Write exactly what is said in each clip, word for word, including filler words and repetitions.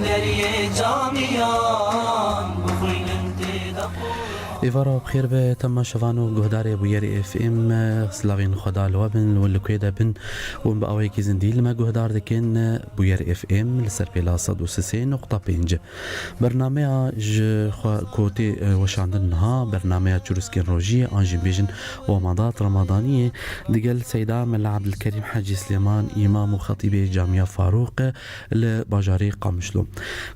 Deriyê camiyan bixwînin tê de Qur'an. Êvara bi xêr be temaşevan û guhdarê Bûyerê F M, silavên Xweda li we bin, li li ku de bin, hûn bi awayekî zindî li me guhdar dikin. Bûyer F M li ser pêla sed û sê nokta pênc. Bernameya ji xwe ku tê, e, weşandin niha, bernameya Çirûskên Rojiyê, an jî bêjin Wemadat Ramadaniyê, digel Seyda Mela Ebdilkerîm Hecî Silêman, îmam û xetîbê Camiya Farûq, li bajarê Qamişlo.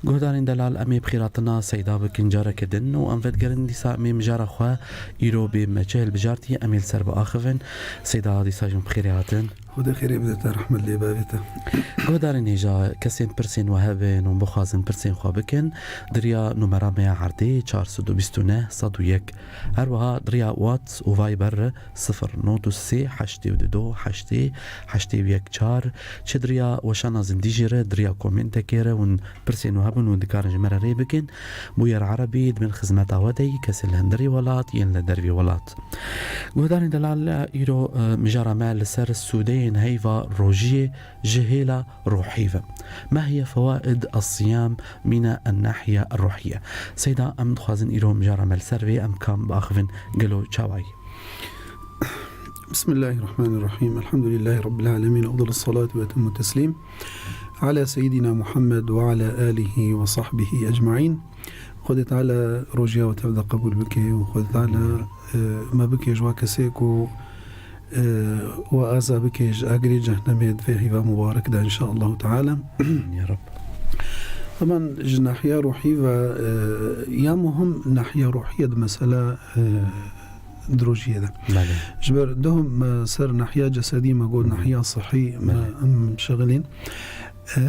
Guhdarên delal, em ê bi xêrhatina Seyda bikin careke din û em vedigerin dîsa em ê mijara xwe îro bê me çi hilbijartî, em ê li ser biaxivin. Seyda, dîsa jî bi xêrê hatin. Xwedê xêrê bide te, rehmet lê bavê te. Guhdarên hêja, kesên pirsên we hebin û bixwazin pirsên xwe bikin, di riya numera me ya erdê çar sed û bîst û neh sed û yek, her wiha di riya Whats û Viber sifir nod û sê heştê û du heştê heştê û yek çar, çi di riya weşana zindî jê re, di riya komentekê re hûn pirsên we hebin û dikarin ji me re rê bikin. Bûyer Erebî di bin xizmeta we de yî, kesên li hundirê welat yên li dervê welat. Guhdarên delal, îro, e, mijara me li ser sûdeyên heyva rojiyê ji hêla ruhî ve. Ma hiye fewaid as-siyam mîna en-nahiye ruhiye? Seyda, em dixwazin îro mijara me li ser vê, em kam biaxivin, gelo çawayî? بسم الله الرحمن الرحيم. الحمد لله رب العالمين. أفضل الصلاة وأتم التسليم على سيدنا محمد وعلى آله وصحبه أجمعين. Xwedê Teala rojiya we tev de qebûl bike û Xwedê Teala, e, me bike ji wa kesê ku, e, we aza bike ji agirê cehnemê di vê heyva mubarek de, inşaallahu teala. Amin ya Rab. Teban ji nahiya ruhî ve, e, ya muhim nahiya ruhiye di mesela, e, di rojiyê de. Belê. Ji ber duhum me ser nahiya cesedî me got, Hı hı. nahiya sihî me Belê. em şixilîn. Ee,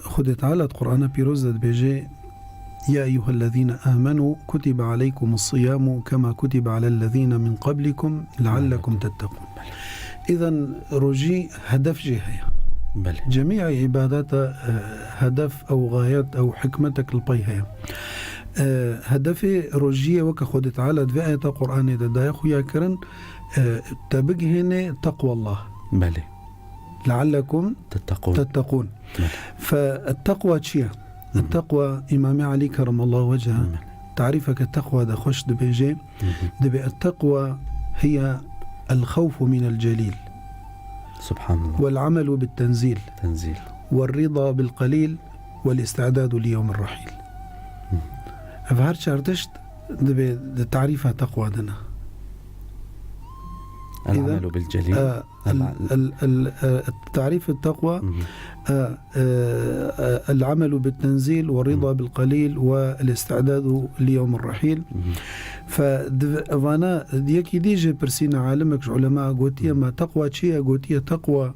Xwedê Teala di Qur'ana Pîroz de dibêje, "Ya eyyuhellezîne âmenû kutibe aleykumus-siyâmu kema kutibe alellezîne min qablikum leallekum tettekûn." Belê. Îden rojî hedef jê heye. Belê. Cemî îbadata, e, hedef ew gayet ew hikmetek li pey heye. E, hedefê rojiyê weke Xwedê Teala di vê ayeta Qur'anê de daye xuya kirin, e, te bigihêne teqwallah. Belê. Leallekum Tettekûn. tettekûn. Belê. Fe etteqwa çi ye? Hı hı. Etteqwa, Îmamê Elî kerremallahu wecheheh Hı hı. tarîfeke teqwa de xweş dibêje, Hı hı. dibê etteqwa hiye el-xewfu minel celîl. Subhanallah. Wel-amelu bit-tenzîl. Tenzîl. Wel-rida bil-qelîl. Wel-îstidadu li yewmir-rehîl. Hı. Ev her çar tişt dibê di tarîfa teqwa de ne. El-amelu bil-celîl. Îden, e, El-, el-, el-, el-, e, tarîf teqwa, Mhm. e, e, e, el-amelu bit-tenzîl, we rida Mhm. bil-qelîl, we el-îstidadu li yewmir-rehîl. Mhm. Fe div-, vana yekî dî jê pirsîne alimek ji ulema gotiye, Mhm. ma teqwa çi ye? Gotiye teqwa,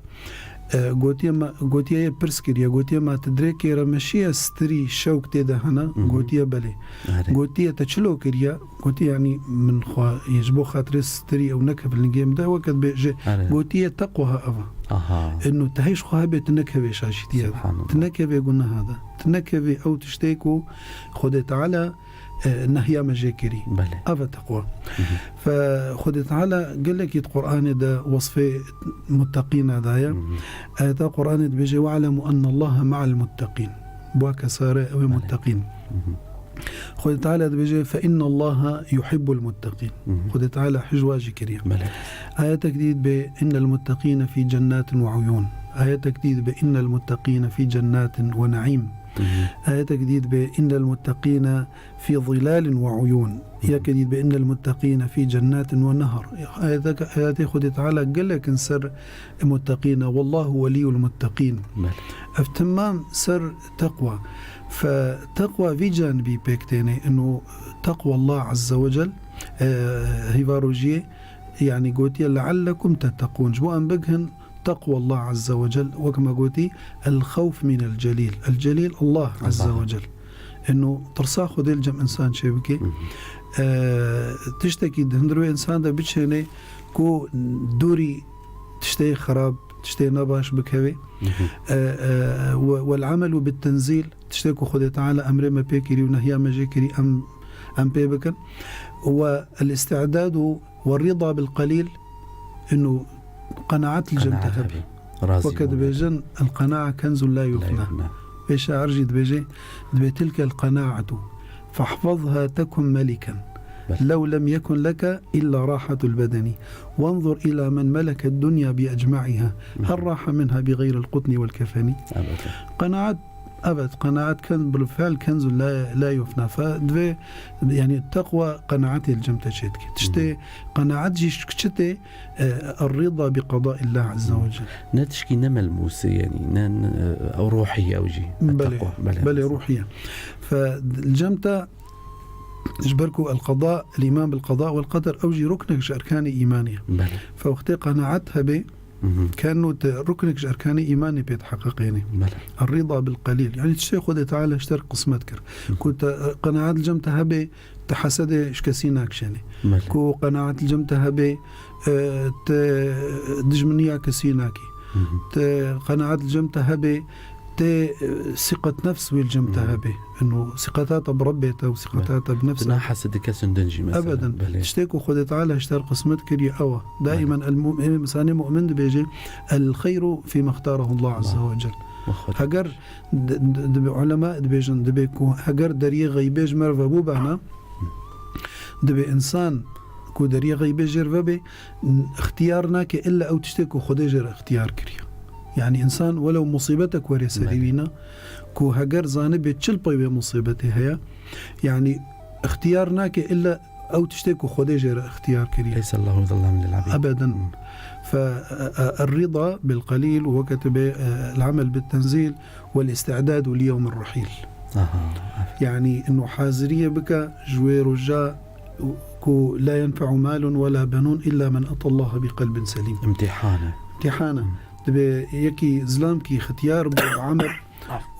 e, gotiye ma, gotiye yê pirs kiriye, gotiye ma tu dirêkê re meşiye stirî şewk tê de hene? Mhm. Gotiye belê. Erê. Gotiye te çilo kiriye? Gotî, yanî min xwe yê ji bo xatirê stirî ew nekevin lingê min de, weke dibêje, Erê. gotiye teqwa ev e. Aha. Eno te hêj xwe hebê tu nekevê şaşîtiye de. Subhanallah. Tu nekevê guneha de. Tu nekevê ew tiştê ku Xwedê Teala, e, nehya me jê kirî. Belê. Ev e teqwa. Hı hı. Fe Xwedê Teala gelekî di Qur'anê de wesfê mutteqîna daye. Hı hı. Ayeta Qur'anê dibêje, "We'lemu ennallaha ma'al mutteqîn." Bi wa kesare ew ê Belê. mutteqîn. Hı hı. Xwedê Teala dibêje, "Fe innallaha yuhibbul mutteqîn." Hı hı. Xwedê Teala hêj wa jî kiriye. Belê. Ayetek dî dibê, "Innel mutteqîne fî cennatin we uyûn." Ayetek dî dibê, "Innel mutteqîne fî cennatin we ne'îm." Hı hı. Ayetek dî dibê, "Innel mutteqîne fî zîlalin we uyûn." Hı hı. Yeke dî dibê, "Innel mutteqîne fî cennatin we nehr." Ayetek, ayetê Xwedê Teala gelek in ser muttaqîn e. Wallahu welîyul mutteqîn. Belê. Ev temam ser teqwa. Fe teqwa vî canibî pêk têne. Ino teqwa Allah Azze ve Cel, e, heyva rojiyê, yanî gotiye, "Leallekum tetteqûn." Ji bo em bigihin teqwa Allah Azze ve Cel, wek me gotî, el-xewf minel celîl. El-celîl Allah Azze Allah. ve Cel. Eno tirsa Xwedê li cem insan çêbike. Hı hı. E, tiştekî di hundir wê insan de biçêne ku dûrî tiştê xirab, tiştê nebaş bikeve. Hı hı. E, e, we-, wel amelu bit tenzîl, tiştê ku Xwedê Teala emrê me pê kirî û nehya me jê kirî, em, em pê bikin. We el îstidadu we rida bil qelîl, ino qenaet li cem te Qenaet hebe. hebe. Razî Weke bûn. dibêjin, el qenaa kenzun la La yufna. yufna. Pêşa erjî dibêje, dibê tilkel qenaetu fehfazha tekun meliken. Belê. Lew lem yekun leke illa rahatul bedeni. Wenzur ila men meleket dunya bi ecmaiha. Hel raha minha bi geyril qutni vel kefeni. Evet. Qenaet, evet, qenaet ken, bil fiil kenzun la, la yufna. Fe divê, yani, teqwa qenaetê li cem te çêdike. Tiştê qenaet jî çi tê? E, الرضا بقضاء الله عز وجل. Ne tişkî ne melmûs e, yani, ne, ne, e, ruhî ew jî. Belê, Teqwa, belê. Belê, ruhî ye. Fe, li cem te, ji ber ku el-qada, el-îman bil-qada wel-qeder, ew jî ruknek ji erkanê îmanê ye. Belê. Fe wextê qenaet hebe, Mhm. keno te ruknek ji erkanê îmanê pê diheqeqêne. Belê. Er-rida bil-qelîl. Yani tiştê Xwedê Teala ji te re qismet kir. Mhm. Ku te, e, qenaet li cem te hebe, te hesedê ji kesî nakişênê. Belê. Ku qenaet li cem te hebe, e, te dijminiya kesî nakî. Mhm. Te qenaet li cem te hebe, te, e, siqet nefs wî li cem te Mhm. hebe. Ino siqeta te bi Rebbê te û siqeta Belê. te bi nefs Tu te. nahesedî kesin din jî mesela. Ebeden. Belê. Tiştê ku Xwedê Teala ji te re qismet kiriye ew e. Daimen Belê. el mu-, ê, insanê mu'min dibêje, "El xeyru fî me xtarahu Allah azze ve cel." Wah, wah. Heger Di, di, di, ulema dibêjin, dibê ku heger deriyê xeybê ji me re vebûbana, dibê insan ku deriyê xeybê jê re vebe, n-, ixtiyar nake illa ew tiştê ku Xwedê jê re ixtiyar kiriye. Yani insan welew musîbetek were serî Belê. wî ne, ku heger zanibê çil pey wê musîbetê heye, yani ixtiyar nake illa ew tiştê ku Xwedê jê re ixtiyar kiriye. Leyse Allahu bi zellamin lil abîd. Ebeden. Hmm. Fe, e, e, er-rida bil qelîl û weke tu bê, e, el-amel bit tenzîl, والاستعداد ليوم الرحيل. Aha. Yani, ino haziriyê bike ji wê roja ku la yenfe'u malun wela benun illa men etallaha bi qelbin selîm. İmtihan e. İmtihan e. Hmm. Dibê yekî zilamkî xitiyar bû bi emir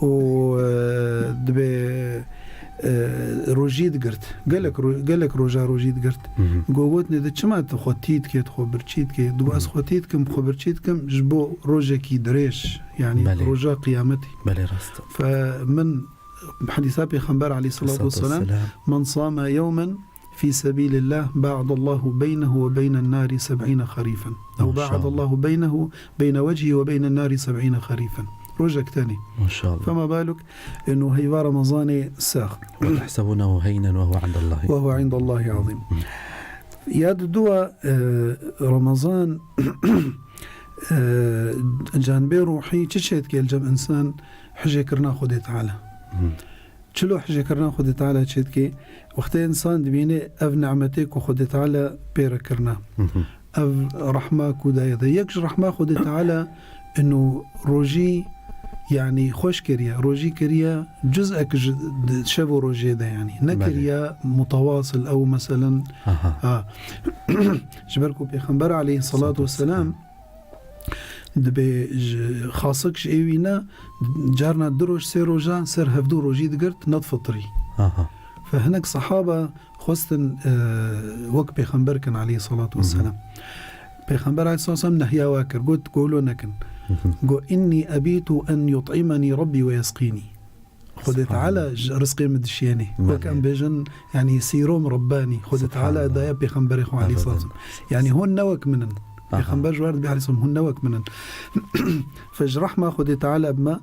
û, e, dibê, e, rojî digirt. Gelek ro-, gelek roja rojî digirt. Mhm. Go gotinê de çima tu xwe tî dikê, tu xwe birçî dikê? Digo ez Mhm. xwe tî dikim, xwe birçî dikim ji bo rojekî dirêj. Yani Belê. roja qiyametê. Belê, rast. Fe min hedîsa Pêxember aleyhissalatu Aleyhissalatu vesselam, vesselam. "Men same yewmen fî sebîlillah, ba'adallahu beynehu ve beynen nari seb'îne xerîfen." Ew Maşallah. "Ba'adallahu beynehu, beyne vechî ve beynen nari seb'îne xerîfen." Rojek tenê. Maşallah. Fema baluk, eno heyva Remezanê sax. "Ve tehsebunehu heynen ve huve indallahi." Ve huve indallahi azîm. Hı. Ya di dua, e, Remezan, e, canbê ruhî çi çêdike li cem insan hijêkirina Xwedê Teala. Hı. Çilo hijêkirina Xwedê Teala çêdike, wextê insan dibîne ev nimetê ku Xwedê Teala pê re kirina. Hı hı. Ev rehma ku daye de. Yek ji rehma Xwedê Teala ino rojî, yani xweş kiriye. Rojî kiriye cuz'ek ji di şev û rojê de yani. Belê. Nekiriye mutawasil ew meselen. Aha. Ha. Ji ber ku Pêxember aleyhissalatu Salatu vesselam. vesselam. Dibê ji xasik ji êwî ne, carna du roj, sê roja ser hevdû rojî digirt, nedifitirî. Aha. Fe hinek sehaba xwestin, e, wek Pêxember kin aleyhissalatu Hı hı. vesselam. Pêxember aleyhissalatu vesselam nehya wa kir, got, "Golo nekin." Hı hı. Got, "Inni ebîtu en yut'imeni Rabbi ve yesqîni." Xwedê Subhanallah. Teala ji rizqê min dişiyênê. Wek Belê. em bêjin, yani sîrom Rabbani. Xwedê Teala Subhanallah. daye Pêxemberê xwe aleyhissalatu Abadan. vesselam. Yani hûn ne wek min in. Aha. Pêxember ji wan re dibê aleyhisselam, hûn ne wek min in. Fe ji rehma Xwedê Teala bi me,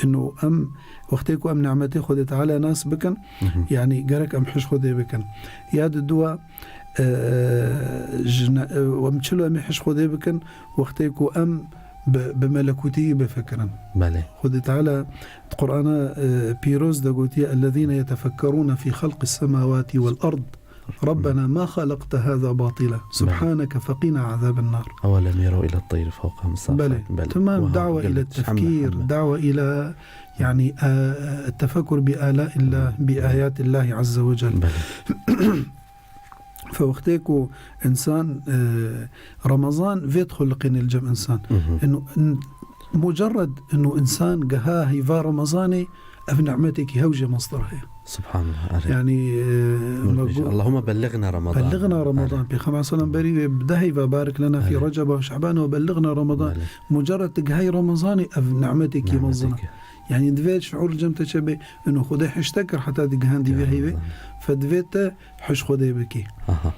ino em, wextê ku em nimetê Xwedê Teala nas bikin, Mhm. yani gerek em hij Xwedê bikin. Ya di dua, e, ji ne-, e, em çilo em ê hij Xwedê bikin, wextê ku em bi, bi melekûtiyî bifikirin. Belê. Xwedê Teala di Qur'ana, e, pîroz de gotiye, "Ellezîne yetefekkerûne fî xelqis semawati vel erd. Rabbena ma xalaqte hâzâ batîla. Belê. Subhaneke feqîna azâben nâr." Evelem yerû ile teyri fewqehum safat. Belê. Belê. Tamam, Wow, dawa gelek. ile tefkîr, Elhamdülillah. dawa ile, yani, e, e, tefekkur bi alâillah, bi ayâtillâhi azze ve celle. Belê. Fe wextê ku insan, e, Remezan vê dixuliqîne li cem insan. Mhm. Ino, in-, mucerred ino insan geha heyva Remezanê, ev nimetekî hew jê mestir heye. Subhanallah, erê. Yani, e, Nur me bêje. got, Allahümme belliğna Ramadan. Belliğna Ramadan. Erê. Pêxember sallam berî wê bi deh heyva barik lena fî Erê. Receba ve Şeban ve belliğna Ramadan. Belê. Mucerred tu gehayî Remezanê, ev nimetekî mezin e. Nimetekî. Yani divê şuur li cem te çêbe, ino Xwedê hij te kir heta digihandî vê heyvê. Erê. Fe divê te hij Xwedê bikî. Aha.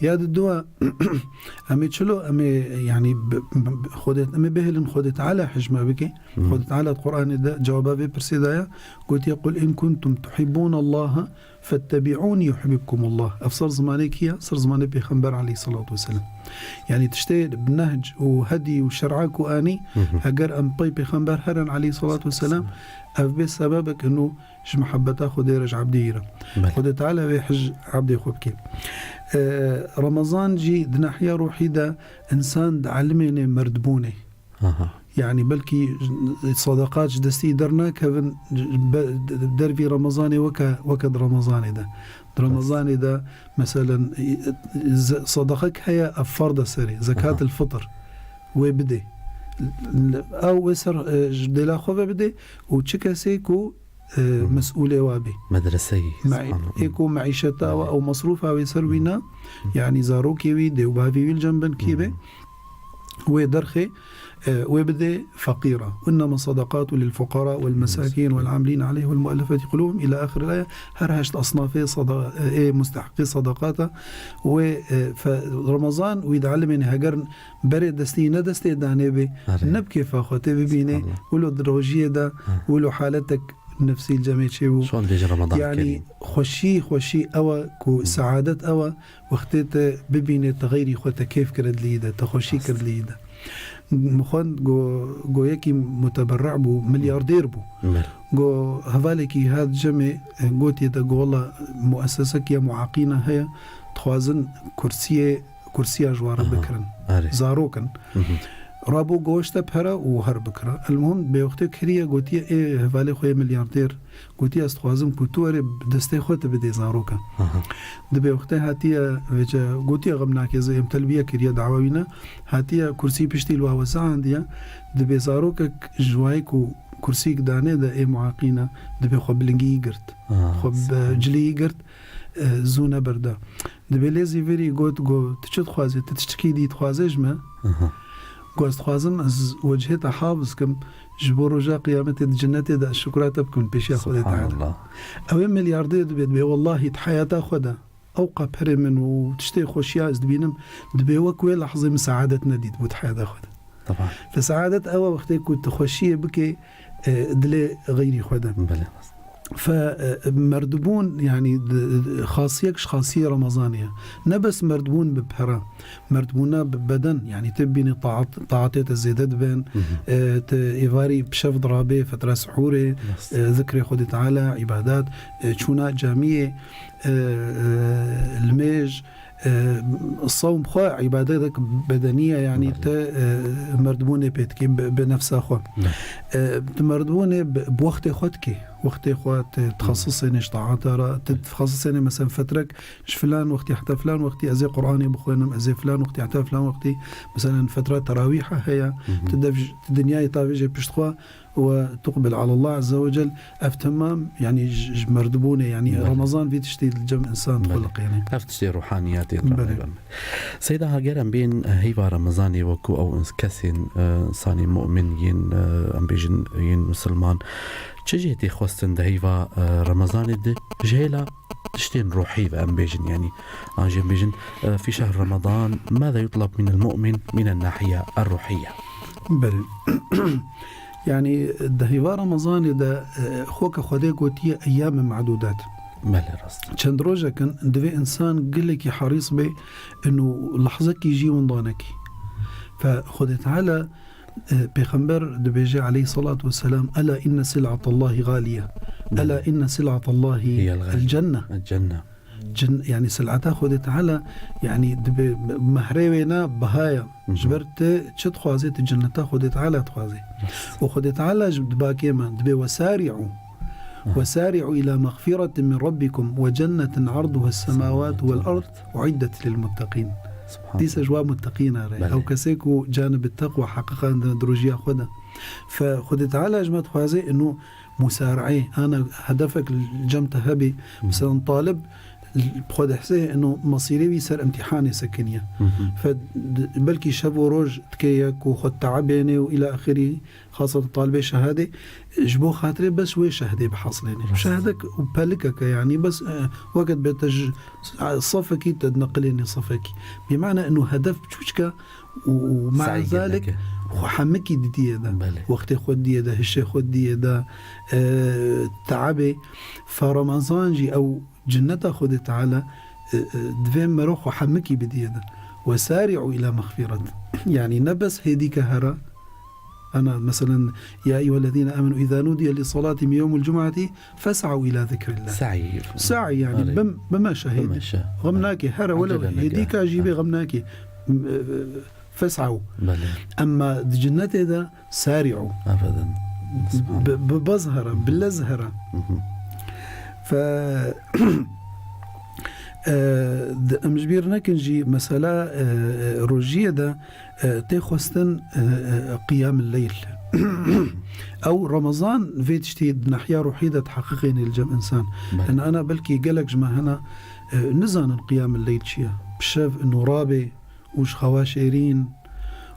Ya di dua, em ê çilo, em ê, yanî, bi-, bi-, bi-, Xwedê, em ê bihêlin Xwedê Teala hij me bike. Xwedê Teala di Qur'anê de cewaba vê pirsê daye. Gotiye, "Qul in kuntum tuhibbûnallaha fettebi'ûnî yuhbibkumullah." Ev ser zimanê kî ye? Ser zimanê Pêxember aleyhissalatu vesselam. Yanî tiştê bi nehc û hedî û şer'a ku anî, heger em pey Pêxember herin aleyhissalatu vesselam, ev bê sebebek ino ji mihebeta Xwedê re ji ebdê î re. Belê. Xwedê Teala wê hij ebdê xwe bike. E, Remezan jî di nahiya ruhî de însan dielimêne merdbûnê. Aha. Yanî belkî sadaqat ji destî dernakevin, be-, dervî Remezanê weke, weke di Remezanê de. Di Remezanê de, meselen, z-, sadaqek heye, ev ferd e serê, zekatil fitr. Wê bidê. Ew wê ser, e, ji dêla xwe ve bidê û çi kesê ku e, mesûlê wa bî. Medreseyî, Me-, subhanallah. Ê ku meîşeta wa ew mesrûfa wê ser wî ne, yanî zarokê wî, dê û bavê wî li cem bin kî be, wê derxê, e, wê bidê feqîra. Innema sadaqatu lil fuqara wal mesakîn wal amilîn aleyh wal muellefeti qulubuhum ila axiril aye. Her heşt esnafê sada-, e, ê mustehiqê sadaqata wê, e, fe-, Remezan wî dielmêne heger berê destî ne destê danê bê, ne bi kêfa xwe tê bibîne, wilo di rojiyê de, wilo haletek nefsî li cemê çêbû. Şon bêje Ramadan Yanî Kerîm. Xweşî, xweşî ew e ku saadet ew e, wextê te bibîne te xeyrî xwe te kêf kire dilî de, te xweşî kir dilî de. Min xwend go, go yekî muteberri bû, milyardêr bû. Belê. Go hevalekî hat cemê, e, gotiye te go wela muessesek ya muaqîna heye, dixwazin kursiyê kursiya ji wan re bikirin. Zarok in. Rabo goşte pere û her bikira. Elmuhim, bê wextê kiriye, gotiye, ê hevalê xwe yê milyardêr, gotiye, ez dixwazim ku tu were bi destê xwe tu bidê zarokan. Aha. Di bê wextê hatiye, vêce gotiye, xem nake, ez êm telbiye kiriye, dawa wî ne. Hatiye kursî piştî li wa wesa andiye. Di bê zarokek ji wayê ku kursîk danê de ê muaqîne, di bê xwe bilingî girt. Aha, Xwe bi cilî girt, e, zû nebirda. Dibê lê zîvirî got, got, "Tu çi dixwazî? Tu tiştikî dî dixwazê ji me?" Aha. Got, "Ez dixwazim ez wecihê te hafiz kim, ji bo roja qiyametê di cennetê de ez şukra te bikim pêşiya Xwedê Teala." Subhanallah. Ew ê milyardêr dibê, dibê, "Wellahî di heyata xwe de ew qeperê min û tiştê xweşiya ez dibînim, dibê wek wê lehzê min saadet nedîtibû di heyata xwe de." Taban. Fe saadet ew e wextê ku tu xweşiyê bikê, e, dilê xeyrî xwe de. Belê. Fe, e, merdbûn, yanî, di, di, xasiyek ji xasiyê Remezanê ye. Ne bes merdbûn bi pere, merdbûna bi beden, yanî, tê bibînî taat, taatê te zêde dibin, Hı hı. e, te êvarî bi şev dirabê, fetra sihûrê, Yes. e, zikrê Xwedê Teala, îbadat, e, çûna camiyê, e, e, limêj, e, sawm xwe îbadetek bedenî ye, yanî Belê. te, e, merdbûnê pê dikî bi, bi nefsa xwe. Belê. E, tu merdbûnê bi, bi wextê xwe dikî. Wextê xwe tu dixesisênê ji taata re, tu dixesisênê, mesela, fetrek ji filan wextî heta filan wextî ez ê Qur'anê bixwênim, ez ê filan wextî heta filan wextî, mesela, fetra terawîha heye, Hı hı. tu dev ji, tu dinyayê tavêjê pişt xwe, we tuqbil ala Allah Azze ve Cel, ev temam, yanî, ji, ji merdibûnê, yanî, Belê. Remezan vî tiştî li cem însan Belê. Xweliqêne. Ev tiştê ruhaniyatê Belê. Seyda, heger em bên, e, heyva Remezanê wekû ew ins-, kesên, e, însanê mu'min yên, e, em bêjin, yên misilman, çi jê tê xwestin di heyva, e, Remezanê de ji hêla tiştên ruhî ve em bêjin, yanî, an jî em bêjin, e, fî şehr Ramadan, mâze yutlab minel mu'min minen nahiye er ruhiye? Belê. Yanî, di heyva Remezanê de, e, xweke Xwedê gotiye eyyame ma'dudat. Belê, rast. Çend rojek in, divê însan gelekî herîs bê, ino lehzekî jî winda nekî. Fe Xwedê Teala, e, Pêxember dibêje aleyhissalatu vesselam, "Ela inne sil'atallahi galiye. Ela inne sil'atallahi Hiyel galiye. El cenne." El cenne. Cin-, yanî sil'eta Xwedê Teala, yanî dibe mehrê wê ne biha ye. Hı hı. Ji ber tu çi dixwazê, tu cenneta Xwedê Teala dixwazê. Yes. Û Xwedê Teala ji dibakê me dibe, "Wesari'u. Aha. Wesari'u ila mexfiratin min rabbikum ve cennetin arduha semawat vel ard uiddet lil muttaqin." Subhanallah. Dîse ji wa muttaqîna re. Belê. Ew kesê ku canibit teqwa heqiqan di rojiya xwe de. Fe Xwedê Teala ji me dixwazê ino musari'ê, ana hedefek li cem te hebê. Hı. Mesela talib Xwe dihsê eno mesîrê wî ser imtîhanê sekiniye. Fe d-, belkî şev û roj dike ye ku xwe teebênê û îla axirî, xaseten talibê şehadê, ji bo xatirê bes wê şehadê bihasilênê. Şehadek û pelikeke, yanî bes, e, weke bê te ji safekî te dineqilênê safekî. Bîmane eno hedef biçûçke û, û mea zalik xwe hemikî didiyê de. Wextê xwe didiyê de, hişê xwe didiyê de, e, teebê. Fe Remezan jî ew Cinneta Xwedê Teala, e, e, divê mero xwe hemikî bidiyê de. Ve sari'u ila mexfiret. Yanî ne bes hêdîke here, ana, meselen, ya eyyuhellezîne amenu izâ nudiye lissalati min yewmil cum'ati fes'ew ila zikrillah. Sa'i. Sa'i, yanî bim-, bimeşe hêdî. Bimeşe. Xem nake, here wele hêdîka jî bê xem nake. M-, e, e, fes'ew. Belê. Emma di cinnetê de sari'u. Abadan. Bi, bi baz here, bi lez here. Fe, e, di, em ji bîr nekin jî mesela, e, e, rojiyê de, e, tê xwestin, e, e, qiyamil leyl. Ew Remezan vê tiştî di nehiya ruhî de diheqiqênê li cem insan. Belê. Yanî ana belkî gelek ji me hene, e, nizanin qiyamil leyl çi ye. Bi şev ino rabê, û ji xewa şêrîn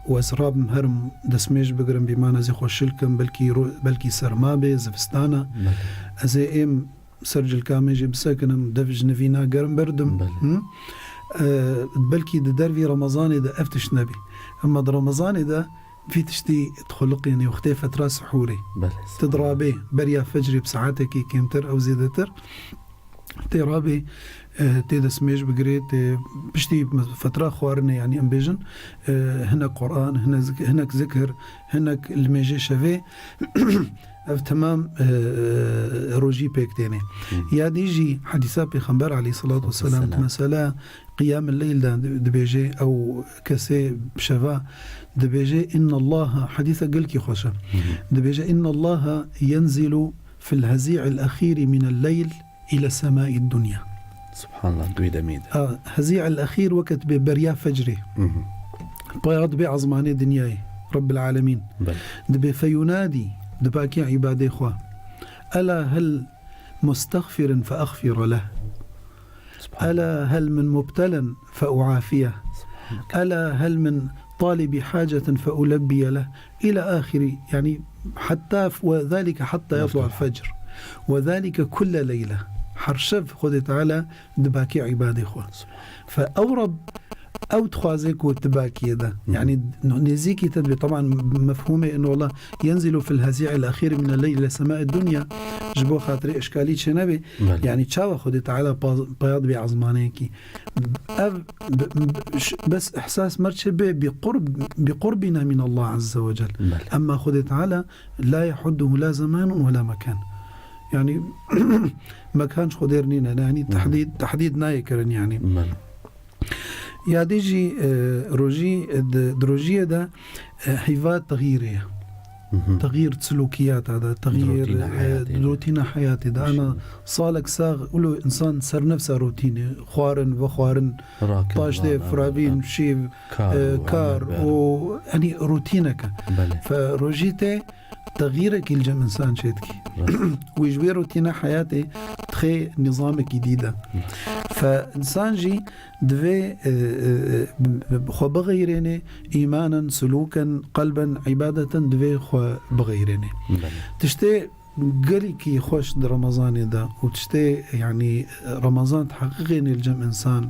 û ez rabim herim destmêj bigirim, bîman ez ê xwe şil kim, belkî ro-, belkî serma bê, zivistana. Belê. Ez ê êm ser cilka mêjê bisekinim, dev ji nivîna germ berdim. Belê. Hı? E, belkî di dervî Remezanê de ev tişt nebî. Emma di Remezanê de vî tiştî dixuliqînî wextê fetra sihûrê. Belê. Tu dirabê beriya fecrê bi saetekî kêmtir ew zêdetir. Tê rabê, e, tê destmêj bigirê, tê piştî fetra xwarinê, yanî em bêjin, e, hinek Quran, hinek zik-, hinek zikir, hinek limêjê şevê, ev temam, e, e, rojî pêk tênê. Hı. Ya dî jî hedîsa Pêxember aleyhisselatu vesselam, mesela qiyamil leyl de di-, dibêje, ew kesê bi şeva dibêje, innallaha, hedîsa gelkî xweş e. Hı hı. Dibêje, innallaha yenzilu fil hezî'il exîrî minel leyl ila semâid dunya. Subhanallah, di wê demê de. A, hezî'il exîr weke dibê beriya fecrê. Hı hı. Paya dibê ezmanê dinyayê, Rabbil alemîn. Belê. Dibê feyunadî, dibakê îbadê xwe. Ela hel mustexfirin fe exfira leh. Subhanallah. Ela hel min mubtelen fe uafiyeh. Subhanallah. Ela hel min talibi hacetin fe ulebbiye leh. Îla axirî, yanî heta f-, ve zalike heta yatlu'al fecr. Ve zalike kulle leyle. Her şev Xwedê Teala dibakê îbadê xwe. Fe ew Reb, ew dixwaze ku tu bakiyê de. Hı. Yanî nêzîkî te dibê. Teban mefhûmê inola yenzilu fil hezî'il exîr minel leyl ila sema'id dunya. Ji bo xatirê eşkalî çênebê. Belê. Yanî çawa Xwedê Teala pa-, paya dibê ezmaneyekî? Ev b-, b-, ş-, bes ihsas mer çi bê, bi qurb-, bi qurbina min Allah azze ve cel. Belê. Emma Xwedê Teala la yahudduhu la zemanun ve la mekan. Yanî mekan ji xwe dêr nîne, yanî, hı hı, tehdîd, tehdîd nayê kirin yanî. Belê. Ya dî jî, e, rojî, e, di, di rojiyê de, e, heyva texîrê ye. Hı hı. Texîr di silokiyata de, texîr, rotîna, e, heyatê de. Rotîna heyatê de. Ana salek sax, ulo insan ser nefsa rotînê, xwarin, vexwarin, rakin, taştê, vana, firavîn, şîv, kar, e, û kar, emer û, yanî rotîneke. Belê. Fe rojî tê, texîrekî li cem insan çêdikî. Rast. Wî ji wê rotîna heyatê dixê nîzamekî dî de. Fe insan jî divê, e, e, e, xwe bixeyrênê, îmanen, silûken, qelben, îbadeten divê xwe bixeyrênê. Belê. Tiştê gelekî xweş di Remezanê de û tiştê, yanî, Remezan diheqîqênê li cem insan,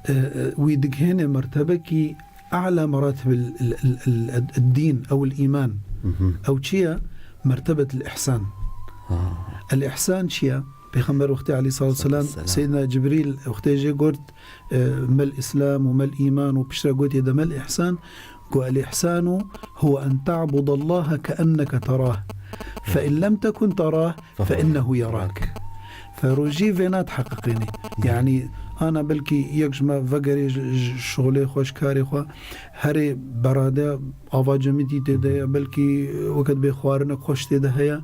e, e, wî digihêne mertebekî a'la meratibil, el, el, el, el, el-dîn ew el-îman. Mhm. Ew çi ye? Mertebet el-îhsan. Ha. El-îhsan çi ye? Pêxember wextê aleyhissalatu vesselam, Selam. Seyyidina Cibrîl wextê jê got, e, mel îslam û mel îman û piştre gotiye de mel îhsan, got, "El-îhsanu huve en ta'budallaha keenneke terah. Fe in lem tekun terah, fe innehu yerak." Fe rojî vêna diheqîqînî. Yanî, ana belkî yek ji me vegerê ji, ji şixulê xwe, ji karê xwe, herê berade ava cemidî tê de ye, belkî weke dibê xwarinek xweş tê de heye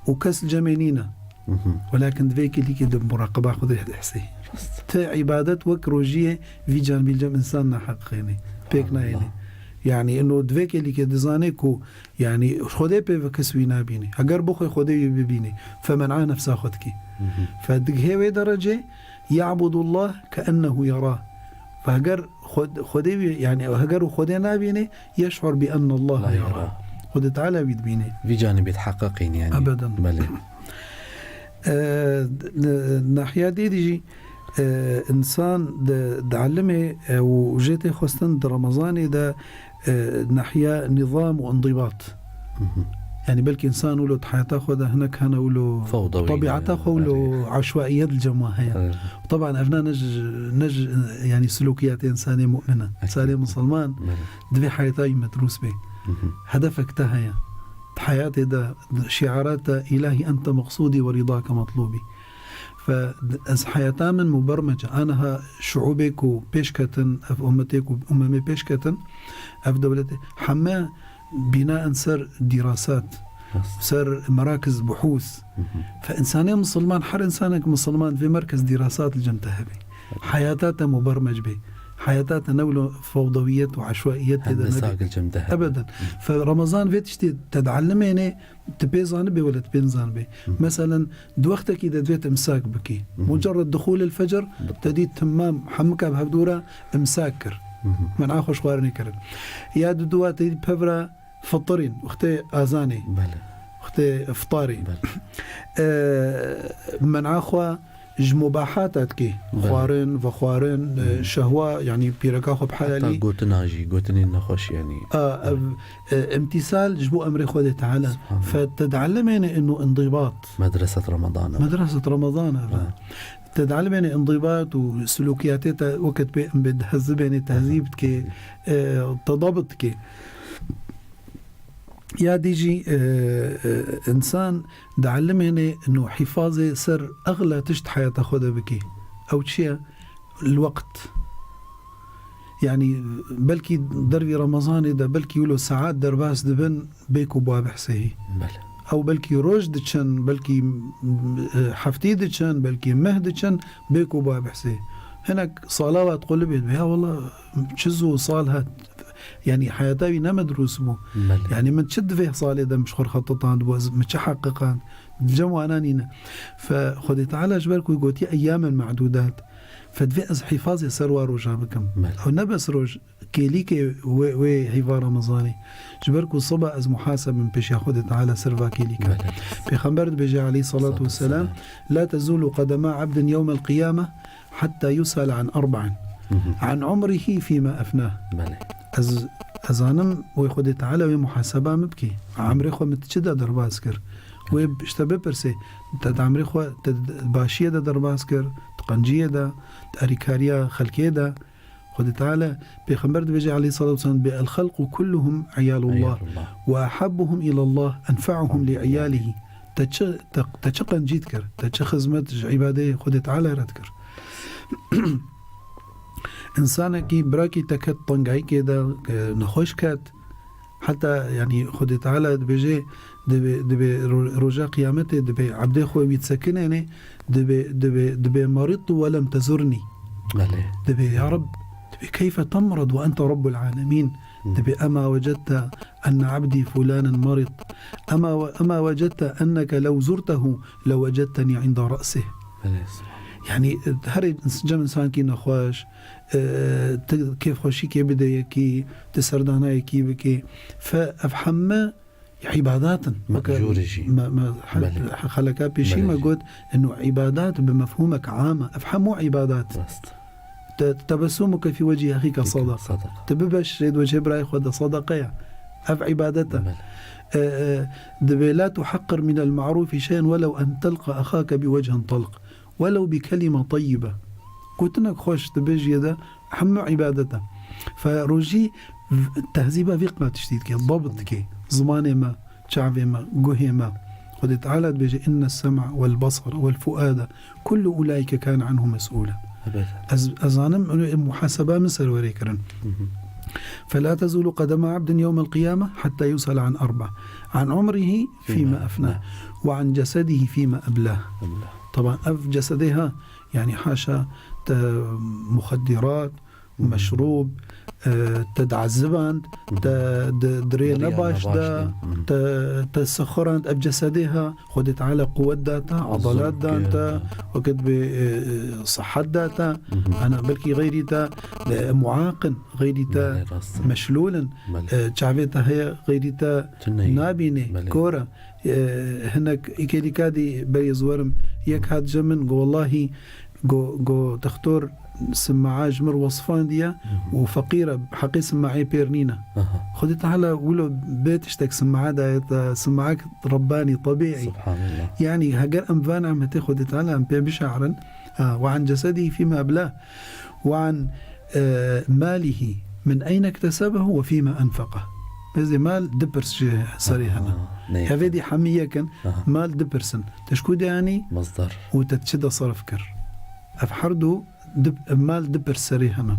û kes li cemê nîne. Mhm. Welakin divê kîlîkê di muraqeba Xwedê de hesê. Rast. Ti îbadet wek rojiyê vî can bî li cem însan naheqîqînî. Pêk nayênî. Allah. Yani, ino di vê kêlîkê dizane ku, yani, Xwedê pê ve kes wî nabîne. Heger bixwe Xwedê wî bibîne, femen'a nefsa xwe dike. Fe digihê wê derecê, ya'budullah keennehu yara. Fe heger Xwed-, Xwedê wî, yani, heger û Xwedê nabîne, yeş'ur bi enne Allah yara. Xwedê Teala wî dibîne. Vî canibê diheqeqîn, yani. Ebeden. Belê. E, n-, nahiya dê dî jî, e, însan di, di elimê, e, û jê tê xwestin di Remezanê de, e, nahiya nizam û indibat. Yani belkî însan wilo di heyata xwe de hinek hene wilo Fewdawî, tebiata xwe wilo erê. Eşwaiyet li cem wan heye. Erê. Taban ev ne, ne ji, ne ji, yani silûkiyatê însanê mu'min e. Ekîd. Însanê misilman Belê. Divê heyata wî medrûs bê. Hedefek te heye. Di heyatê de, şiarat te, "Îlahî ente meqsûdî ve rîdake metlûbî." Fe ez heyata min mubermece. Aniha şuûbê ku pêş ketin, ev ummetê ku umemê pêş ketin, ev dewletê, heme bînaen ser dîrasat, Rast. Ser merakiz buhûs. Fe însanê misilman, her însanek misilman divê merkez dîrasat li cem te hebe. Heyata te mubermec bê. Heyata te ne wilo fewdawiyet û eşwaiyet tê de Hendesa nebe. Gil cem te hebe. Ebeden. Fe Remezan vê tiştê te diellimêne, tu pê zanibê wele tu pê nizanibê. Meselen, di wextekî de divê tu imsak bikî. Mucerred duxûl el fecr, te dît timam hemika bi hevdû re imsak kir. Men'a xwe ji xwarinê kirin. Ya di dua te dît pevra fitirîn, wextê azanê. Belê. Wextê iftarê. Belê. E, men'a xwe ji mubahata dikê. Belê. Xwarin, vexwarin, e, şehwa, yani pîreka xwe Heta bihelalî. Gotina jî, gotinên nexweş, yani. A, ev, e, imtîsal ji bo emrê Xwedê Teala. Subhanallah. Fe te diellimêne ino indibat. Medreset Ramadan e. Medreset Ramadan e. Ha. Te diellimêne indibat û silûkiyatê te weke pê em bê dihezibêne, tehzîb dikê, e, te dabit dikê. Ya dî jî, e, e, însan diellimêne ino hîfazê ser exla tişt heyata xwe de bikî. Ew çi ye? El-weqt. Yani, belkî dervî Remezanê de, belkî wilo saet derbas dibin, bê ku ba behsê hî. Belê. Ew belkî roj diçin, belkî, e, heftî diçin, belkî meh diçin, bê ku ba behsê. Hinek sala wa diqulibê dibê, ya wela, çi zû sal hat. Yani heyata wî ne medrûs bû. Belê. Yani min çi di vê salê de min ji xwe re xetitand bû, ez min çi heqiqand, di cem wana nîne. Fe Xwedê Teala ji ber ku gotiye eyyamen me'dûdat. Fe divê ez hîfazê ser wa roja bikim. Belê. Ew ne bes roj, kêlîkê wê, wê heyva Remezanê. Ji ber ku siba ez muhaseb bim pêşiya Xwedê Teala ser va kêlîka. Belê. Pêxember dibêje aleyhissalatu vesselam, "La tezulu qedema abdin yewmel qiyame hatta yus'ale an erba'in. An umrihi fîma efnah." Belê. Ez, ez zanim wê Xwedê Teala wê muhaseba min bikê. Emrê xwe min ti çi de derbas kir? Wê ji te bipirsê, te di emrê xwe, te di başiyê de derbas kir, di qenciyê de, di erîkariya xelkê de. Xwedê Teala, Pêxember dibêje aleyhissalatu vesselam, dibê, "El-xelqu kulluhum iyalullah, Iyalullah. Ve ahabbuhum ilallah enfa'uhum li iyalihi." Te çi, te, te çi qencî dikir? Te çi xizmet ji îbadeyê Xwedê Teala re dikir? Însanekî, birakî te ket tengayîkê de, e, nexweş ket, heta, yani, Xwedê Teala dibêje, dibê, dibê ro-, roja qiyametê dibê ebdê xwe wî disekinêne, dibê, dibê, dibê, "Maridtu ve lem tezurni." Belê. Dibê, "Ya Reb," dibê, "keyfe temrid ve ente Rabbul alemin?" Hı. Dibê, "Ema vecedte enne abdi fulanen marid? Ema ve-, ema vecedte enneke lew zurtehu lewecedteni inda ra'sih." Belê. Yani, herê cem însankî nexweş, e, tu kêfxweşîkê bide yekî, tu serdana yekî bikê. Fe ev hemme îbadat in. Mehcûr jî. Me, me, he-, Belê. Xeleka pêşî Belê me jî. Got, ino îbadat bi mefhûmek am e. Ev hemû îbadat. Rast. Te-, tebessumuke fî wecî ehîke Fîke sadaqa. Sadaqa. Tu bibeşirê di wecihê birayê xwe de sadaqa ye. Ev îbadet e. Belê. E, e, dibê, "La tuheqir minel ma'rûfî şey'en welew en telqa ehake bi wechin talq." Welew bi kelîme teyyibe. Gotinek xweş di bêjiyê de hemû îbadet e. Fe rojî v-, tehzîba vî qila tiştî dike, dabt dike. Zimanê me, çavê me, guhê me. Xwedê Teala dibêje, "Inne sem'a wel basara wel fuada kullu ulaike kane anhu mes'ula." Evet. Ez, ez zanim, û muhaseba min ser werê kirin. Hı hı. "Fela tezulu qedema abdin yewmel qiyame hatta yus'ala an arba. An umrihi fîme efnah. Ve an cesedihî fîme eblah." Eblah. Taban ev cesedê ha, yani haşa te muxeddirat, meşrûb, e, te dieziband, te di, di rê nebaş de, te, te sixurand ev cesedê ha, Xwedê Teala quwet da te, edalet dan te, wekit bi, e, e, sihet da te, ana belkî xeyrî te, e, muaqin, xeyrî te meşlûl in, e, çavê te heye, xeyrî te nabînê, kor e. E, hinek îkêlîka dî berê ziwerim, yek hat ce min, go wellahî, go, go, dextor simae ji mir wesfandiye û feqîr e, heqê simaê pêr nîne. Xwedê Teala wilo bê tiştek simae daye te, simaek Rebbanî, tebîî. Subhanallah. Yanî heger em van nimetê Xwedê Teala em pê bişe'rin, ha, "Ve an cesedî fîme eblah, ve an, e, malihî min eyne iktesebehu ve fîme enfeqeh." Bezê mal dipirs ji serê hene. Evê dî hemî yek in, mal dipirsin. Te ji ku de anî û te çi de serf kir? Ev her du di, mal dipirs serê hene.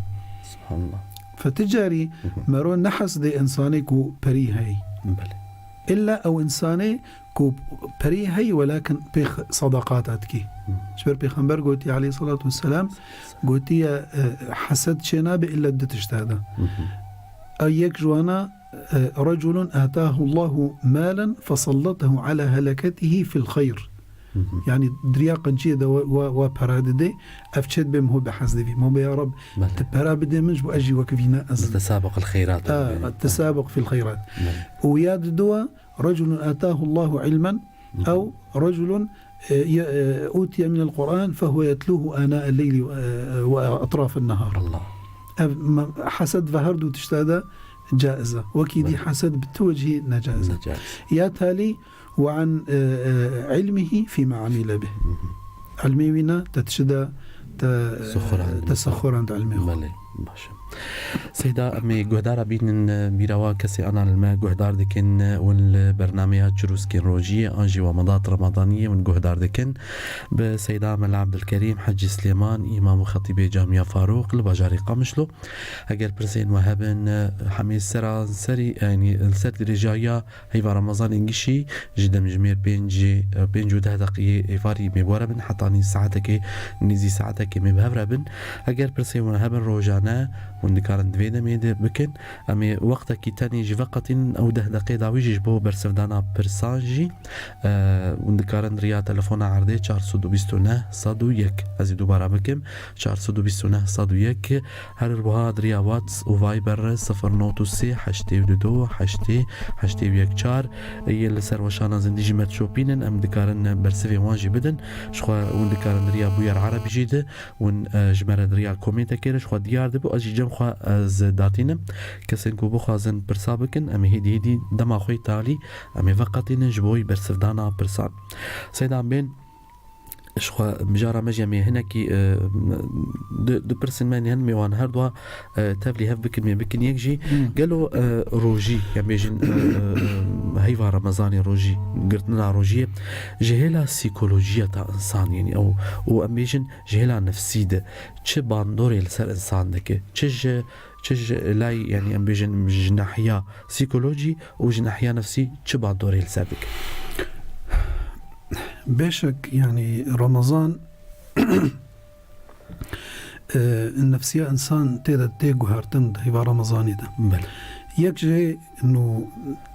Subhanallah. Fe ti carî mero nehesidê insanê ku perî heyî. Belê. Îlla ew insanê ku perî heyî, welakin pê x-, sadaqata dikî. Ji ber Pêxember gotî aleyhissalatu vesselam, gotiye, e, hesed çênabe îlla di tişta de. Ew yek ji wana, e, "Reculun atahu Allahu malen fesallatahu ala heleketihi fil xeyr." Yanî di riya qenciyê de wa, wa, wa pera didê, ev çê dibe min ho bi hez divî. Min be ya Reb, tu pera bidê min ji bo ez jî wek vîne ez. Tesabuq il xeyrat. Tesabuq fil xeyrat. Û ya diduwa, "Reculun atahu Allahu ilmen, ew reculun, e, ye, e, utiye min el Qur'an, fehuve yetluhu ana el leyli, e, ve etraf el nehar." Allah. Ev me-, hesed ve her du tişta de caiz e. Wekî dî hesed bi tu wecihî necaiz e. Ya talî, "Ve an, e, e, ilmihi fîme amile bih." Ilmê wî ne, te çi de, te, te sixurand ilmê xwe. Belê, baş e. Seyda, em ê guhdara bînin, e, bîra wa kesê ana li me guhdar dikin, e, hûn li bernameya Çirûskên Rojiyê an jî wa Medat Remadaniyê hûn guhdar dikin. Bi Seyda Mela Abdulkerîm Hecî Silêman, Îmam û Xetîbê Camiya Farûq li bajarê Qamişlo. Eger pirsên we hebin, e, hemê seranserî, yanî li ser dirêjahiya heyva Remezanê gişî ji demjimêr pêncî, pênc û deh deqiyê êvarî mê bi we re bin, hetanî saetekê, nêzî saetekê mê bi hev re bin. Eger pirsên we hebin rojane, hûn dikarin di vê demê de bikin. Em ê wextekî tenê jî veqetînin, ew deh deqê dawî jî ji bo bersivdana pirsan jî, e, hûn dikarin riya telefona erdê çar sed û bîst û neh sed û yek. Ez ê dubara bikim, çar sed û bîst û neh sed û yek. Her wiha di riya Whats û Viber sifir not û sê heştê û du heştê heştê û yek çar yên li ser weşana zindî jî me dişopînin, em dikarin bersivê wan jî bidin. Ji xwe hûn dikarin di riya Bûyer Erebî jî de hûn, e, ji me re di riya komêntekê re ji xwe diyar dibe, ez jî cem xwe ez datînim. Kesên ku bixwazin pirsa bikin, em ê hêdî hêdî dema xwe yê talî em ê veqetînin ji bo bersivdana pirsan. Seydan bên, Ji xwe mijara me jî em ê hinekî, e, du, du pirsên me hene, em ê wan her dua, e, tevlî hev bikin, em ê bikin yek jî. Hmm. Gelo, e, rojî, em bêjin, e, e, e, heyva Remezanê rojî, girtina rojiyê, ji hêla psîkolojiya ta însan, yanî ew, û em bêjin ji hêla nefsî de çi bandorê li ser însan dike, çi ji, çi ji lay, yanî em bêjin ji nahiya psîkolojî û ji nahiya nefsî çi bandorê li ser dike? Bêşek, yanî Remezan, e, nefsiya însan tê de tê guhertin di heyva Remezanê de. Belê. Yek jê nû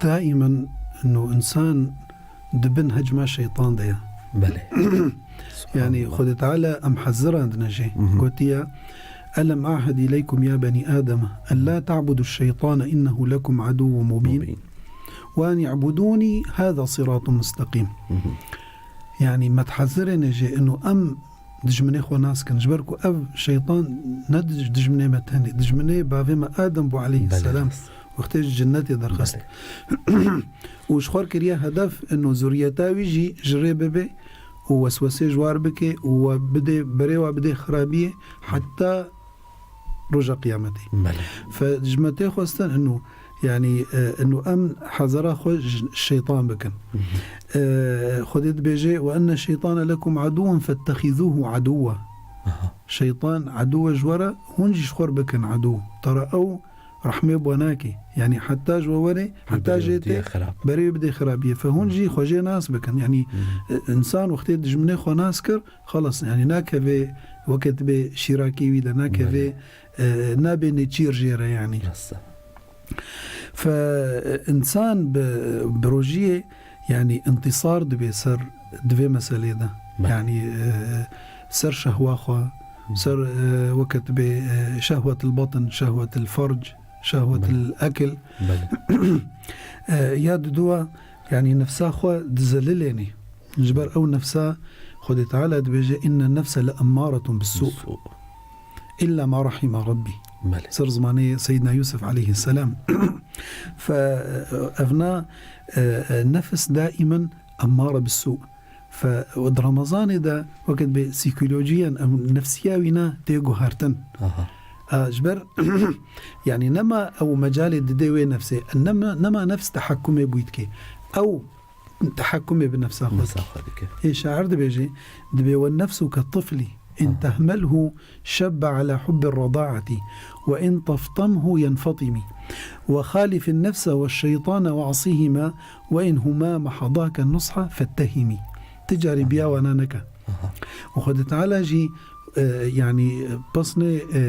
daîmen nû însan di bin hecma şeytan de ye. Belê. Yanî Subhanallah. Xwedê Teala em hezirandine jê. Mhm. Gotiye, "Elem ahid ileykum ya benî Adem, en la ta'budu şeytane innehu lekum aduwwun mubîn." Mubîn. "Ve an i'budûnî hâzâ sirâtun mustaqîm." Mhm. Yanî me dihezirêne jê ino em dijminê xwe nas kin. Ji ber ku ev şeytan ne dij-, dijminê me tenê, dijminê bavê me Adem bû aleyhisselam. Belê. Wextê ji cinnetê derxist. Belê. Û ji xwe kiriye hedef ino zuriyeta wî jî ji rê bibe û weswesê ji war bike û we bidê, berê we bidê xirabiyê heta roja qiyametê. Belê. Fe ji me tê xwestin ino, yanî, e, ino em hezara xwe ji şeytan bikin. Mhm. E, Xwedê dibêje, "Ve enne şeytane lekum aduwwen fettehizûhu aduwwa." Aha. Şeytan aduw e ji we re, hûn jî ji xwe re bikin aduw. Tera ew rehmê bi we nake. Yanî heta ji we were, heta jê tê berê wê bidê xirabiyê. Fe hûn jî xwe jê nas bikin. Yanî, e, însan wextê dijminê xwe nas kir, xelas, yanî nakevê weke dibê şîrakê wî de, nakevê, e, nabê nêçîr jê re yanî. Fe, e, însan bi, bi rojiyê, yanî, întîsar dibe ser, di vê meselê de. Belê. Yanî, e, ser şehwa xwe, ser, e, weke dibê, e, şehwetil batin, şehwetil ferc, şehwetil ekil. Belê. E, ya diduwa, yanî, nefsa xwe dizelilênê. Ji ber ew nefsa Xwedê Teala dibêje, "Inne nefse le emmaretun bis-sû." Bis-sû. "Îlla ma rahîme Rabbî." Belê. Ser zimanê Seyyidina Yûsif aleyhisselam. Fe, evna, e, e, nefs daîmen emmare bis-sû. Fe, di Remezanê de weke dibê psîkolojiyen, em nefsiya wî ne tê guhertin. Aha. E, ji ber, yanî nema ew mecalê didê wê nefsê. Nema, nema nefs tehekkumê bûyî dike. Ew tehekkumê bi nefsa xwe dike. Nefsa xwe dike. Ê şair dibêje, dibê, "Ve nefsu ke tiflî, in Aha. tehmelhu şebbe ala hubbi redaati, ve in teftamhu yenfatimi. Ve halifin nefse ve şeytane ve asihima, ve in huma mahadake nusha fettehimi." Ti carî biya wana neke. Aha. Û Xwedê Teala jî, e, yanî, pesnê, e,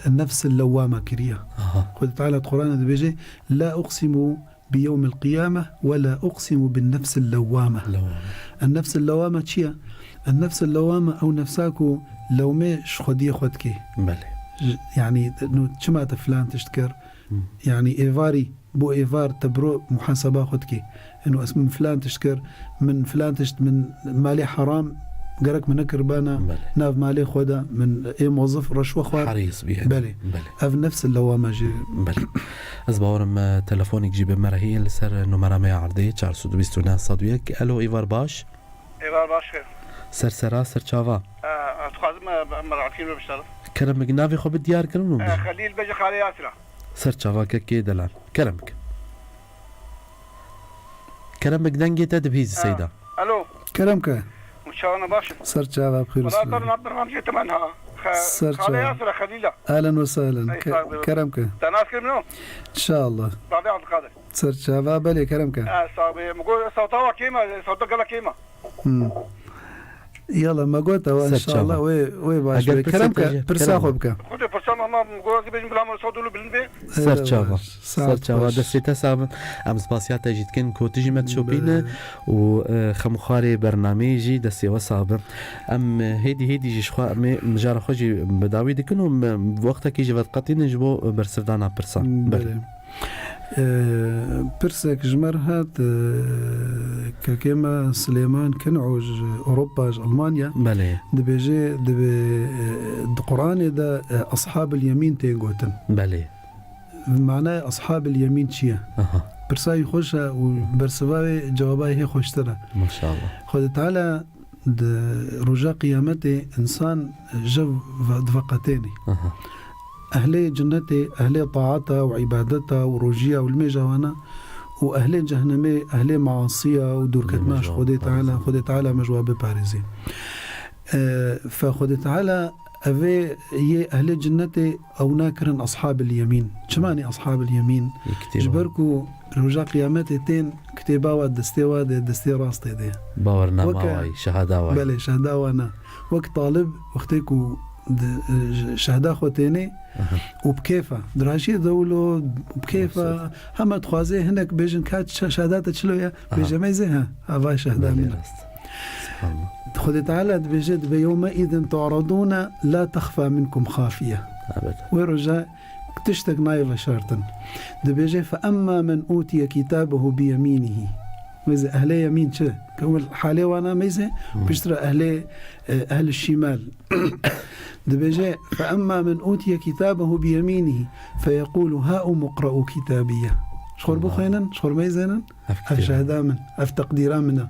e, nefs lewwame kiriye. Aha. Xwedê Teala di Qur'anê dibêje, "La uqsimu bi yewmil qiyame ve la uqsimu bin nefsil lewwame." Lewwame. En nefsil lewwame çi ye? En nefsil lewwame ew nefsa ku lewmê ji xwediyê xwe dike. Belê. Ji, yanî, no, çima te filan tişt kir? Hı. Yanî êvarî, bo êvar te biro muhaseba xwe dike. Eno ez min filan tişt kir, min filan tişt, min malê heram gerek min nekiribana Belê. nav malê xwe de, min ê mozif reşwe xwar. Herîs bî. Belê. Belê. Ev nefsil lewwame jî. Belê. Ez bawerim, e, telefonîk jî bi me re heye li ser numera me ya erdê, çar sed û bîst û neh sed û yek. Elo, êvar baş. Êvar baş xêr. Ser sera, ser çava. E, ez dixwazim, e, em merakî me bişerim. Kerem bik, navê xwe bi diyar kirin û E, bi- Xelîl Bejê Xalê Yasira. Ser çava kekê delan. Kerem bik. Kerem bik, dengê te dibihîzî, Ha. Seyda. Alo. Kerem ke. Û çawana baş. Ser çava, bi xêr Wala uslu. Ber na bernameya te min ha. Xe-, Ser Xalê çava. Yasira Xelîla. Ehlen ve sehlen. Ey, Ke-, sağ ol. Kerem ke. Te nas kirin o? İnşallah. Rabi Abdülkadir. Ser çava, belê, kerem ke. Ha, sağ ol. Min got, sawta wa kêm e, sawta gela kêm e. Hmm. Yala, me got ewa, Ser inşallah, çava. wê, wê baş Eger be. pirsa Kerem te ke, jî, pirsa kerem. xwe bike. Xwedê pirsa me, me got, ez bêjim, bila me sawt û li bilind be. Ser Êre çava. baş. Ser Saet çava, baş. destê te sax bin. Em spasiya te jî dikin, ku tu jî me dişopîne Belê. û, e, xemxwarê bernameyê jî destê we sax bin. Em, e, hêdî hêdî jî ji xwe em ê mijara xwe jî bi dawî dikin û em, wextekî jî vediqetînin ji bo bersivdana pirsan. Belê. Belê. Ee, pirsek ji me re hat, ee, kekê me Silêman Kin'o ji Ewropa, ji Almanya. Belê. Dibêje, dibê, ee, di Qur'anê de, ee, Ashabil Yemîn tê gotin. Belê. Manaya Ashabil Yemîn çi ye? Aha. Pirsa wî xweş e û bersiva wê cewaba wê hê xweştir e. Maşallah. Xwedê Teala Di roja qiyametê însan ji ve diveqetênê. Aha. Ehlê cinnetê, ehlê taata û îbadeta û rojiya û limêja wana û ehlê cehnemê, ehlê maasiya û dûrketina ji Xwedê Teala, Xwedê Teala me ji wa biparêzê. E, fe Xwedê Teala evê yê ehlê cinnetê ew nakirin ashabil yemîn. Çima ne ashabil yemîn? Ji ber ku roja qiyametê tên kitêba wa destê wa de, destê rastê de. Bawernama Weke, wa yî, şehada wa yî. Belê, şehda wa ne. Wek talib wextê ku di, e, j-, şehda xwe tênê Aha. û bi kêf e. Dirajiyê dewlo, bi kêf e. Mebsût. Hema dixwaze hinek bêjin ka şe-, şehda te çilo ye, Aha. bêje meyzê he. Ava şehda Belê, min e. rast. Subhanallah. Xwedê Teala dibêje, dibe yewme îdin tu'radûne la texfa minkum xafiye. Evet. Wê roja tiştek nayê veşartin. Dibêje, "Fe emma men utiye kitabehu bi yemînihî." Wê zî ehlê yemîn çi? Ke wel halê wana meyze, Hmm. piştre ehlê, e, ehl şimal. Dibêje, "Fe emma men utiye kitabehu bi yemînihî, fe yekulu ha umuqra'u kitabiye." Ji xwe Allah. bixwênin, ji xwe meyzênin, Ev ev kitêbe. şehda min, ev teqdîra min e,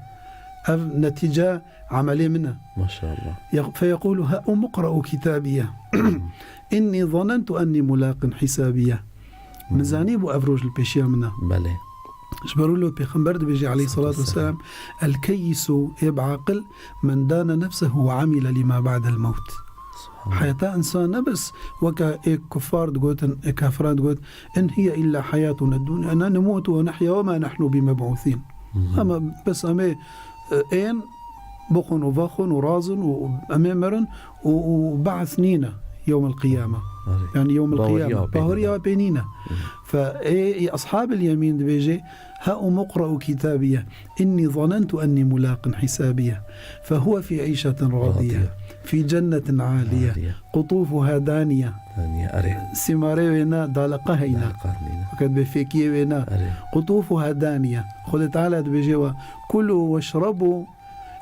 ev netîca amelê min e. Maşallah. Ye-, fe yekulu ha umuqra'u kitabiye. Inni zanentu enni mulaqin hisabiye. Min Hmm. zanî bû ev roj li pêşiya min e. Belê. Ji ber wilo Pêxember dibêje aleyhissalatu vesselam, "El keyyisu ê bi aqil men dane nefsehu ve amile lima ba'del mewt." Heyata însan ne bes weke ê kuffar digotin, ê kafiran digot, "In hiye illa hayatuna dunya, ne nemutu ve nehya ve ma nehnu bimeb'usin." Ama bes em ê, e, ên bixwin û vexwin û razin û em ê mirin û, û behs nîne yewmel qiyame. Erê. Yani yewmel Baweriya qiyame. pê nîne. Baweriya pê nîne. Fe ê, ê ashabil yemîn dibêje, "Haumu iqra'u kitabiye, inni zanentu enni mulaqin hisabiye, fehuve fî îşetin radiye, Radiye. fî cennetin aliye, Aliye. qutufuha daniye." Daniye, erê. Sîmarê wê ne daleqa heyne. Daleqa heyne. Fakat bê fêkiyê wê ne. Erê. Qutufuha daniye. Xwedê Teala dibêje we, "Kulu veşrebu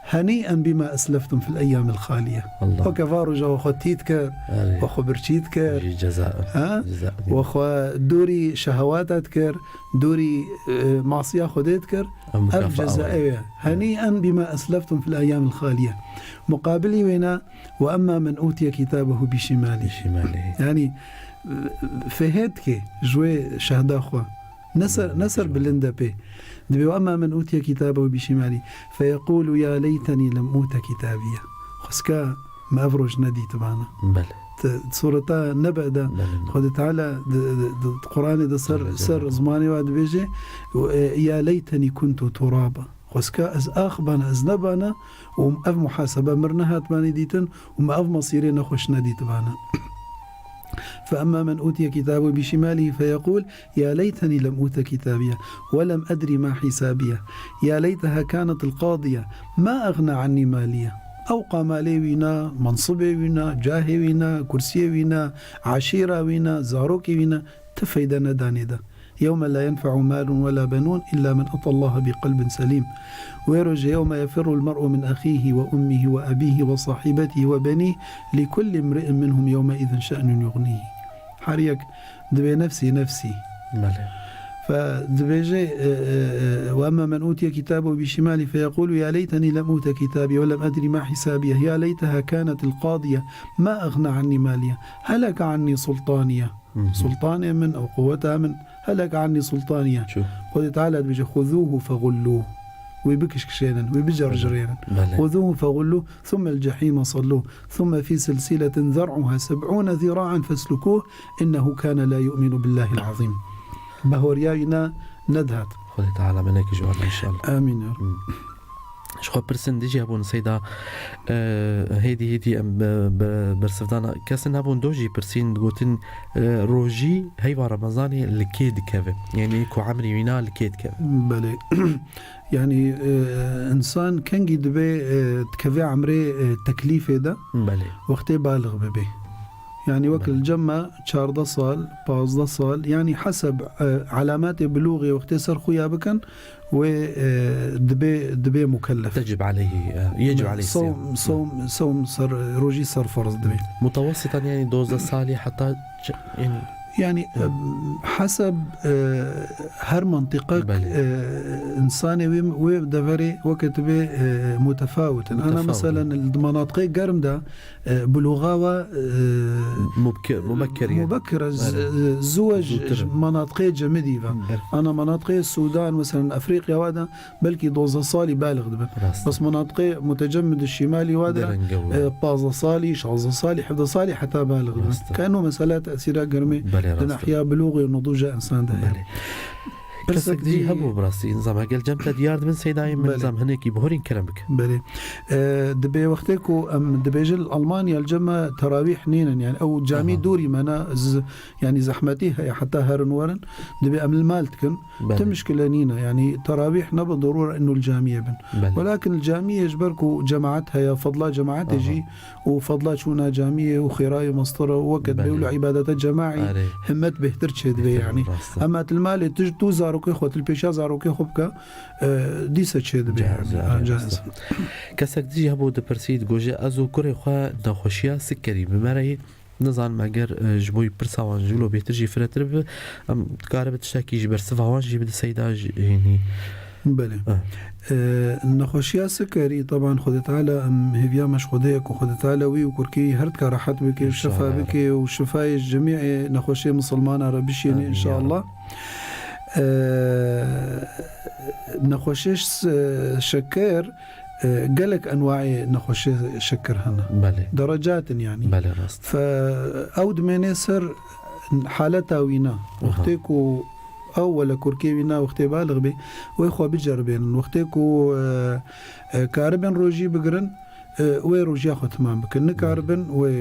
henî'en bima esleftum fil eyyamil xaliye." Allah. Weke va roja we xwe tît kir, Erê. we xwe birçît kir. Jî ceza. Ha? Ceza. We xwe dûrî şehewata dikir, dûrî, e, masiya Xwedê dikir. Ev Ev mukafaa ceza were. ew e. Henî'en bima esleftum fil eyyamil xaliye. Muqabilî wê ne, "Ve emma men utiye kitabehu bi şimalî." Bi şimalî. Yani, e, fehê dike ji wê şehda xwe. Ne ser, ne ser bilind e pê. Dibê, "Ve emma men utiye kitabehu bi şimalî, feyekulu ya leyteni lem ute kitabiye." Xwezka me ev roj nedîtibana. Belê. Te, sureta Nebe de Belê. Xwedê Teala di, di, di Qur'anê de ser, Belê, ser Belê. zimanê wa dibêje, e, "Ya leyteni kuntu turaba." Xwezka ez ax bana, ez nebana û ev muhasebe mir nehatmanî dîtin û me ev masîrê nexweş nedîtibana. Fe emma men utiye kitabehu bi şimalî feyekul, "Ya leyteni lem ute kitabiye, ve lem edri ma hisabiye. Ya leyteha kanetil qadiye, ma eğna anni maliye." Ewqa malê wî na, mansibê wî na, cahê wî na, kursiyê wî na, aşîra wî na, zarokê wî na, ti feyde nedanê de. Yewme la yenfe'u malun ve la benun illa men atallaha bi qelbin selim. Wê rojê, yewme yefirrul mer'u min ahihi ve ummihi ve abihi ve sahibetihi ve benih, li kulli imri'in minhum yewme izin şe'nun yughnih. Her yek dibê nefsî, nefsî. Belê. Fe dibêje, e, e, e, "Ve emma men utiye kitabehu bi şimalî feyekulu ya leyteni lem ute kitabiye ve lem edri ma hisabiye. Ya leyteha kanetil qadiye. Ma eğna anni maliye. Heleke anni sultaniye." Hı hı. Sultanê min ew quweta min. Heleke anni sultaniye. Çu. Xwedê Teala dibêje, "Xuzuhu fegullu." Wê bikişkişênin, wê bicercirênin. Belê. "Xuzuhu fegullu, thumme el cehîme sallu, thumme fî silsiletin zer'uha seb'ûne zîra'en feslukuh, innehu kâne la yu'minu billahil azîm." Behoriya wî ne, nedihat. Xwedê Teala me nekir ji wan inşallah. Amîn ya Rab. Hı. Ji xwe pirsin dijî hebûn Seyda, e, hêdî hêdî em bi, bi, bersivdana kesin hebûn do jî pirsîn digotin, e, rojî heyva Remezanê li kê dikeve? Yanî ku emrî wîna li kê dikeve? Belê. Yanî, e, însan kengî dibe, e, dikeve emrê, e, teklîfê de, Belê. wextê balix bibe. Yanî wek Belê. li cem me çardeh sal, pazdeh sal, yanî heseb, e, alametê bilûxê wextê ser xuya bikin, wê, e, dibê, dibê mukellef. Tecib aleyhi, e, yecib aleyhi Sewm, siyam. sewm, sewm ser, rojî ser ferz dibê. Mutawessitan yanî dozdeh salî heta ç-, yanî Yani, Hı. e, heseb, e, her mantiqek, Belê. e, insanê wê, wê deverê weke tu bê, e, mutefawit in. Ana Mutefawit in. meselen, di manatiqê germ de, e, bulûxa we, e, Mubke-, mubekker yani. mubekker, z-, Belê. e, zuwe ji, Zûtir. ji manatiqê cemidî ve. Belê. Ana manatiqê Sudan, meselen, Efrîqya we de, belkî dozdeh salî balix dibin. Rast. Bes menatiqê mutecemmid û şîmalî wa de, Derenge bû. e, pazdeh salî, şazdeh salî, hevdeh salî heta balix dibin. Rast. Keno mesela tesîra germê Belê, di rast. nehiya bilûxê û nudûja însan de heye. Belê. Pirsek Kesek dî dî hebû bi rastî, nizam hegel cem te diyar dibin seydayê min Belê. nizam hinekî bihorîn kerem bike. Belê. E, dibê wextê ku em dibêjin li Almanya li cem me terawîh nînin, yani ew camî Aha. dûrî me ne, z-, yani zehmetî heye heta herin werin, dibê em li mal dikin. Belê. Ti mişkile nîne, yanî terawîh ne bi derûre ino li camiyê bin. Belê. Welakin li camiyê ji ber ku cemaet heye, fedla cemaetê Aha. jî û fedla çûna camiyê û xêrayê mestir e û weke Belê. dibê wilo îbadete cemaî Erê. himmet bêhtir çêdibê Bêhtir, yanî. rast e. Hema tu li malê tu, tu zarokê xwe, tu li pêşiya zarokê xwe bike, e, dîse çêdibê Caiz, yanî. erê, Ha, caiz. rast e. Kesek dijî hebû dipirsî, digoje, ez û kurê xwe nexweşiya sikerî bi me re yê. Nizanim eger, e, ji bo pirsa wan ji wilo bêhtir jî firehtir bibe, em dikaribe tiştekî ji bersiva wan jî bide seyda jî, yanî. Belê. Eh. E, nexweşiya sikerî, teban Xwedê Teala, em hêviya me ji Xwedê ye ku Xwedê Teala wî û kurkî her dika rehet bike, Înşallah şefa ya Reb. bike û şifayê ji cemî, e, nexweşê misilmana re bişêne Amîn ya înşallah. Reb. E, nexweşê ş-, şeker, E, gelek enwaê nexweşê şekir hene. Belê. Derecat in yanî. Belê, rast. Fe ew dimênê ser haleta wîna. Aha. Wextê ku ew wele kurkê wîna wextê balix bê, wê xwe biceribênin. Wextê ku, e, e, karibin rojî bigirin, e, wê rojiya xwe timam bikin. Nikaribin, wê,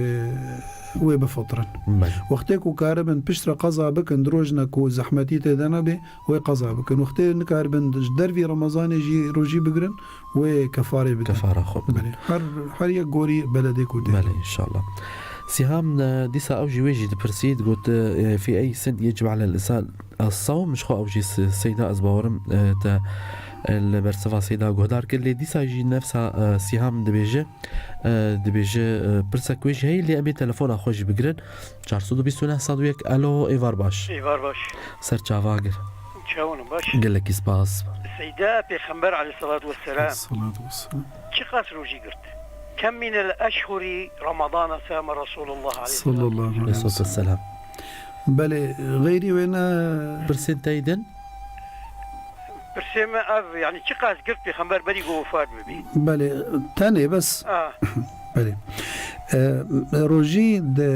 wê bifiṭirin. Belê. Wextê ku karibin piştre qeza bikin, di rojna ku zehmetî tê de nebe, wê qeza bikin. Wextê nikaribin ji dervî Remezanê jî rojî bigirin, wê kefarê bidin. Kefara xwe bidin. Belê. Her, her yek gorî beledê ku tê. Belê, inşallah. Sîham, e, dîsa ew jî wê jî dipirsî, digot, e, fî ey sin yecib alel insan es-sawm, ji xwe ew jî se-, Seyda, ez bawerim, e, te, e, li ber siva Seyda guhdar kir, lê dîsa jî nefsa, e, Sîham dibêje, e, dibêje, e, pirsek wê jî heye, lê em ê telefona xwe jî bigirin. Çar sed û bîst û neh sed û yek, alo, êvar baş. Êvar baş. Ser çava gir. Çawan baş. Gelekî spas. Seyda, Pêxember aleyhissalatu vesselam Salatu vesselam. Çiqas rojî girt? Kem minel eşhuri Ramadana same Resulullah aleyhissalatu vesselam. Sallallahu aleyhi ve sellem. Aleyhissalatu vesselam. Belê, xeyrî wê ne. Pirsên te yî din? Pirsê me ev, yani çiqas girt Pêxember berî ku wefat bibî? Belê, tenê bes. Ah. Belê. E, rojî di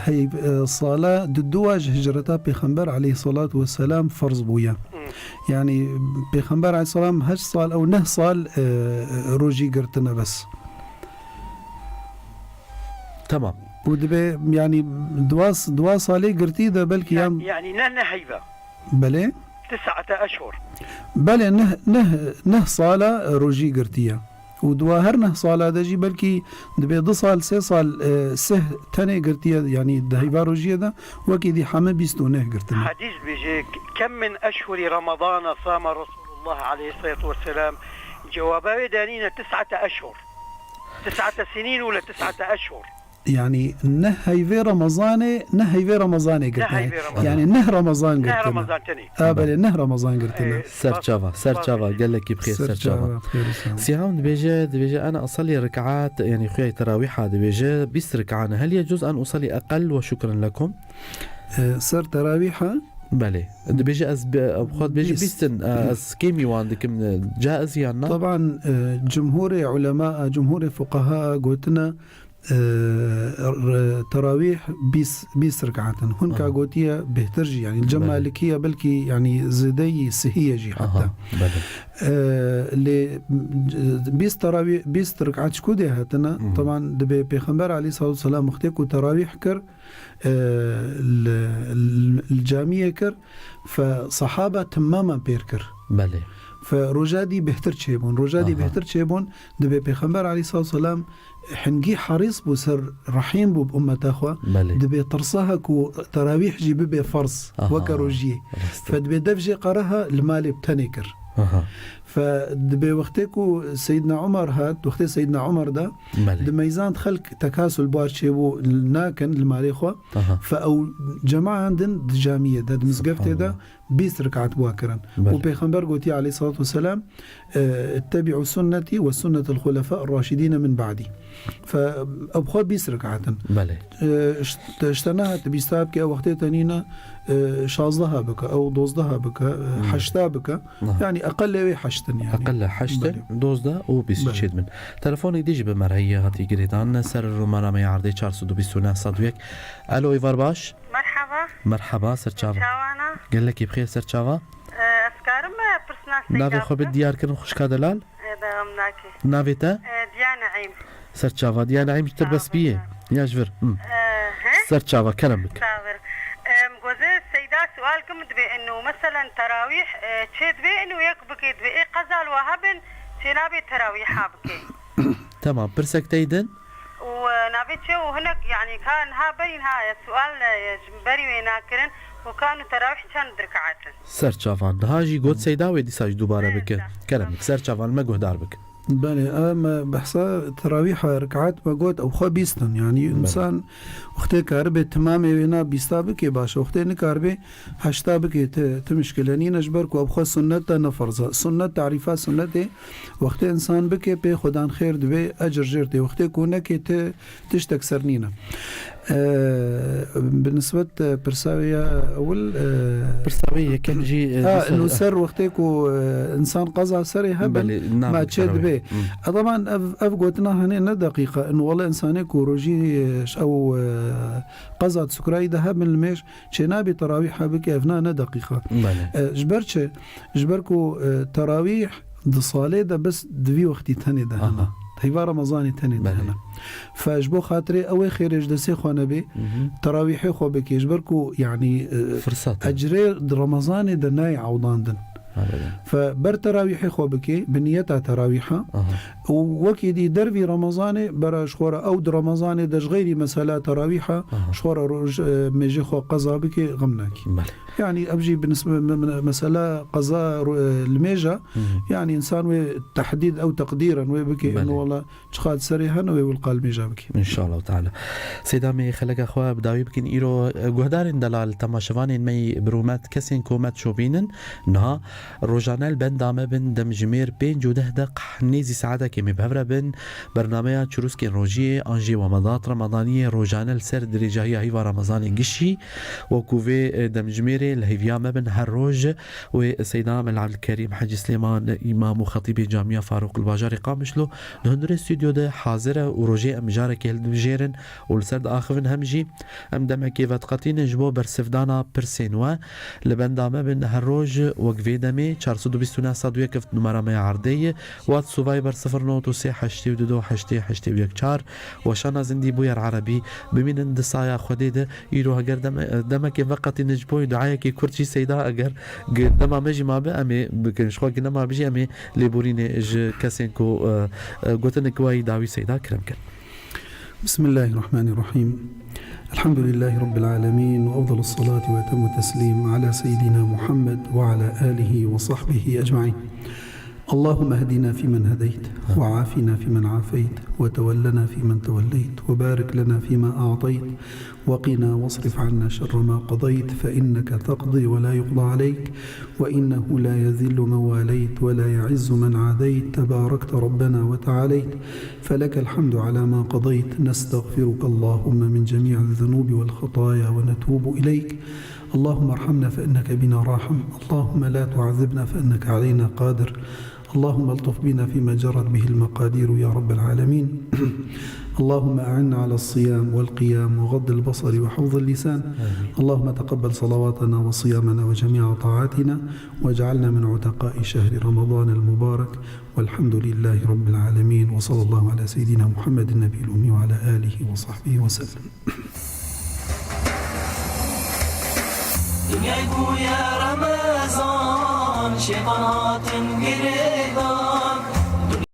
hey, e, sala di dua ji hicreta Pêxember aleyhissalatu vesselam ferz bûye. Hmm. Yani Pêxember aleyhisselam heşt sal ew neh sal, e, rojî girtine bes. Tamam. Û dibe yani dua, dua salê girtî de belkî ya. Yani, yani ne, ne heyve. Belê. Tis'ate eşhur. Belê, neh, neh, neh sala rojî girtiye. Û di wa her neh sala de jî belkî dibe du sal, sê sal, e, sih tenê girtiye, yanî di heyva rojiyê de wekî dî heme bîst û neh girtine. Hadîs dibêje, "Kem min eşhuri Ramadana same Resulullah aleyhissalatu vesselam." Cewaba wê danîne tis'ate eşhur. Tis'ate sinin wala tis'ate eşhur. Yani neh heyvê Remezanê, neh heyvê Remezanê girtine. Neh heyvê Remezanê. Yani neh Remezan girtine. Neh Remezan tenê. A, belê, neh Remezan girtine. Ee, Serçava, spas, serçava, spas. Gelekî bixêr, serçava. Serçava, bixêr, serçava. Sîham dibêje, dibêje, "Ena usalî rekaat, yani xuya terawîha dibêje, bîst rekaat ne heliye cuz an usalî eqel ve şukran lekum." Ee, ser terawîha? Belê. Dibêje ez bi-, xwe dibêje bîst. Bîst in, e, ez kêmî wan dikim, e, caiz yan na? Taban, e, cumhurê ulema, cumhurê fuqaha gotine, e, r-, terawîh bîst, bîst rekaat in. Hunka gotiye bêhtir jî, yani li cem Malikî ye belkî, yani zêdeyî sihî ye jî heta. Aha, belê. E, lê, e, bîst terawîh, bîst rekaat ji ku dê hatine? Taban dibe Pêxember aleyhissalatu vesselam wextê ku terawîh kir, e, li, li, li camiyê kir, fe sahaba temamen pêr kir. Belê. Fe roja dî bêhtir çêbûn. Roja dî bêhtir çêbûn, dibe Pêxember aleyhissalatu vesselam hingî herîs bû ser rehîm bû bi ummeta xwe. Belê. Dibe tirsa ha ku terawîh jî bibe ferz, weke rojiyê. Rast e. Fe dibe dev jê qere ha li malê bi tenê kir. Aha. Fe dibe wextê ku Seydina Umar hat, wextê Seydina Umar de, Belê. Di meyzan xelk tekasül bar çêbû, nakin li malê xwe. Aha. Fe ew cemayan din di camiyê de, di mizgeftê de Subhanallah. Bîst rekaat bû kirin. Belê. Û Pêxember gotiye aleyhissalatu vesselam, e, "Ittebi'u sunneti ve sunnetel xulefa'ir raşidine min ba'di." Fe ew xwe bîst rekaat in. Belê. E, işte, işte nehat bîsta bike, ew wextê tenîne, e, şazdeha bike, ew dozdeha bike, e, heşta bike. Aha. Yani eqellê wê heşt in yani. Eqellê heşt in, Belê. Dozdeh û bîst Belê. Çêdibin. Telefonê dî jî bi me re heye, hatî girêdan. Ser rûmara me ya erdê çar sed û bîst û neh sed û yek. Alo, êvar baş. Merhaba. Merhaba, ser çava. Çawana. Gelekî bixêr, ser çava. Ee, ez karim, e, pirsna Navê xwe bi diyar kirin xwişka delal. Ee, devam nake. Navê te? Ee, Diya Neîm. Ser çava, Diya Neîm ji te Sağ ol. Bes bîye. Ya ji vir. Hı. Ee, he? Ser çava, kerem bik. Sağ ol. Em, goze Seyda sual kim dibe eno, meselen terawîh, e, çê dibe eno yek bike dibe, ê qezal wa hebin, çê nabe terawîha bike. Tamam, pirsek te yî din? Û, e, navê çê û hinek, yani, ka niha berî niha, e, sual, e, ji berî wê nakirin, û ka û terawîh çend rekaat in? Ser çavan. Niha jî got Seyda wê dîsa jî dubare bike. Kerem bik, ser çavan me guhdar bik. Belê, em behsa terawîha rekaat me got, ew xwe bîst in. Yani, Belê. Însan wextê karibe timamê wêna bîsta bike, baş e. Wextê nikaribe heşta bike, ti, ti mişkile nîne, ji ber ku ew xwe sunnet e, ne ferz e. Sunnet, tarîfa sunnetê, wextê însan bike, pê Xudan xêr dibe, ecir jêr tê. Wextê ku neke, ti tiştek ser nîne. Ee, bi nisbet, e, pirsa wê ya ewil, e, Pirsa wê yekem jî, e, ha, dîsa nûser wextê ku, e, însan qeza serê hebe, Belê, nabê ma çê terawîh. Dibe, E, teban ev, ev gotina hene ne deqîqa. In wele insanê ku rojî, e, ew, e, qeza di sukrayî de hebin li mêj, çênabî terawîha bike, ev na ne deqîqa. Belê. E, ji ber çi? Ji ber ku, e, terawîh di salê de bes di vî wextî tenê de hene. Aha. Heyva Remezanê tenê de Belê. hene. Fe ji bo xatirê ew ê xêrê ji destê xwe nebê, Mhm. terawîhê xwe bikê. Ji ber ku, yanî, e, Firsat e. ecrê di Remezanê de nayê ewdandin. Belê. Fe ber terawîhê xwe bikê, bi niyeta terawîha. Aha. Û wekî dî dervî Remezanê, bera ji xwe re ew di Remezanê de ji xeyrî mesela terawîha, Aha. ji xwe re roj, e, mêjê xwe qeza bikê, xem nakî. Belê. Yanî ev jî bi nisbe-, me-, me-, mesela qeza ro-, e, li mêja, Hı hı. yanî însan wê tehdîd ew teqdîren wê bikê, Belê. ino wala çiqas serê hene wê wil qal mêja bikê. İnşallah Teala. Seyda me xeleka xwe bi dawî bikin îro, e, guhdarên delal, temaşevanên me yî bi rûmet, kesên ku me dişopînin, niha rojane li benda me bin, demjimêr pênc û deh deq nêzî saetekê me bi hev re bin. Bernameya Çirûskên Rojiyê an jî Wemadat Remadaniyê rojane li ser dirêjahiya hîva Remezanê gişî. Wekû vê, e, demjimêrê li hêviya me bin her roj wê Seyda Mela Ebdulkerîm Hecî Silêman, îmam û xetîbê Camiya Farûq li bajarê Qamişlo, di hundirê stûdyo de hazir e û rojê em mijarekê hildibijêrin û li ser diaxivin hem jî em demekê vediqetînin ji bo bersivdana pirsên we. Li benda me bin her roj wek vê demê çar sed û bîst û neh sed û yek numara me ya erdê ye. WhatsApp û Viber sifir not û sê heştê û du du heştê heştê û yek çar. Weşana zindî bûyer erebî. Bimînin di saya Xwedê de. Îro heger deme-, demekê veqetînin ji bo duayekê kurt jî Seyda, eger gi-, dema me jî mabe, em ê bikin. Ji xwe gi nema bijî, em ê lêborînê ji kesên ku, e, e, gotinek wayî dawî Seyda kirem kin. بسم الله الرحمن الرحيم. الحمد لله رب العالمين، وأفضل الصلاة وأتم التسليم على سيدنا محمد وعلى آله وصحبه أجمعين. اللهم اهدنا فيمن هديت، وعافنا فيمن عافيت، وتولنا فيمن توليت، وبارك لنا فيما أعطيت، وقنا واصرف عنا شر ما قضيت، فإنك تقضي ولا يقضى عليك، وإنه لا يذل من واليت، ولا يعز من عاديت، تباركت ربنا وتعاليت، فلك الحمد على ما قضيت، نستغفرك اللهم من جميع الذنوب والخطايا ونتوب إليك. اللهم ارحمنا فإنك بنا راحم، اللهم لا تعذبنا فإنك علينا قادر، اللهم الطف بنا فيما جرت به المقادير يا رب العالمين. اللهم أعنا على الصيام والقيام وغض البصر وحفظ اللسان. آمين. اللهم تقبل صلواتنا وصيامنا وجميع طاعاتنا، واجعلنا من عتقاء شهر رمضان المبارك، والحمد لله رب العالمين، وصلى الله على سيدنا محمد النبي الأمي وعلى آله وصحبه وسلم. Dinyayê bûye Remezan, şêtan hatin girêdan.